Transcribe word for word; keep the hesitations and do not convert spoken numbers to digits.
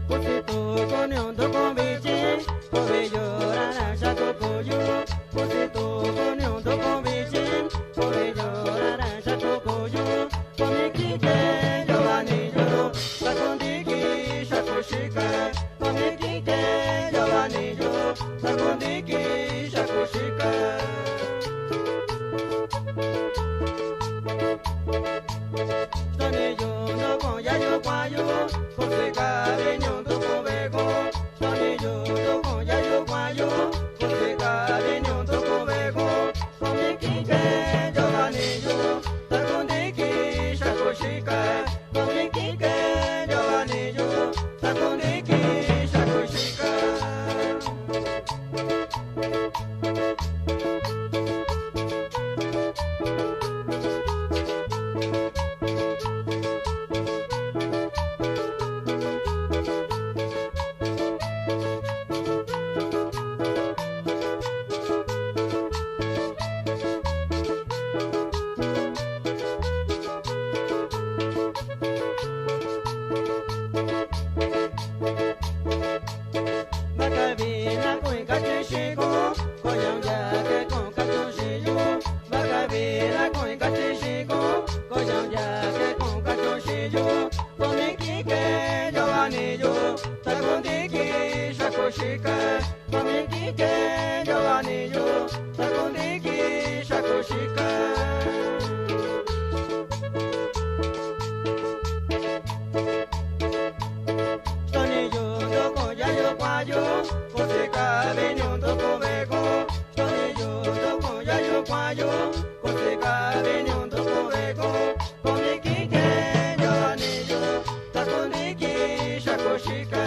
Kusi tu kuniun nduku vichin, kuvi yu ra ra xa tuku yu. Kusi tu kuniun nduku vichin, kuvi yu ra ra xa tuku yu. Kumi kike yo va ni yu, takundiki xa kuxika. Kumi kike yo va ni yu, takundiki xa kuxika. Tuni yu nduku yayu kuayu, kusi ka vi niu nduku veku. Tuni yu nduku yayu kuayu, kusi ka vi niu nduku veku. Kumi kike yo va ni yu, takundiki xa kuxika. Kumi kike yo va ni yu, takundiki xa kuxika. Vaꞌa ka vi na kuꞌun kachi xiꞌin kun, koña ndia ke kuꞌun kachi xiꞌin yu. Vaꞌa ka vi na kuꞌun kachi xiꞌin kun, koña ndia ke kuꞌun kachi xiꞌin yu. Kumi kike yo va ni yu, takundiki xa kuxika. Kumi kike yo va ni yu, takundiki xa kuxika. Tuni yu nduku yayu kuayu, kusi ka vi niu nduku veku. Tuni yu nduku yayu kuayu, kusi ka vi niu nduku veku. Kumi kike yo va ni yu, takundiki xa kuxika.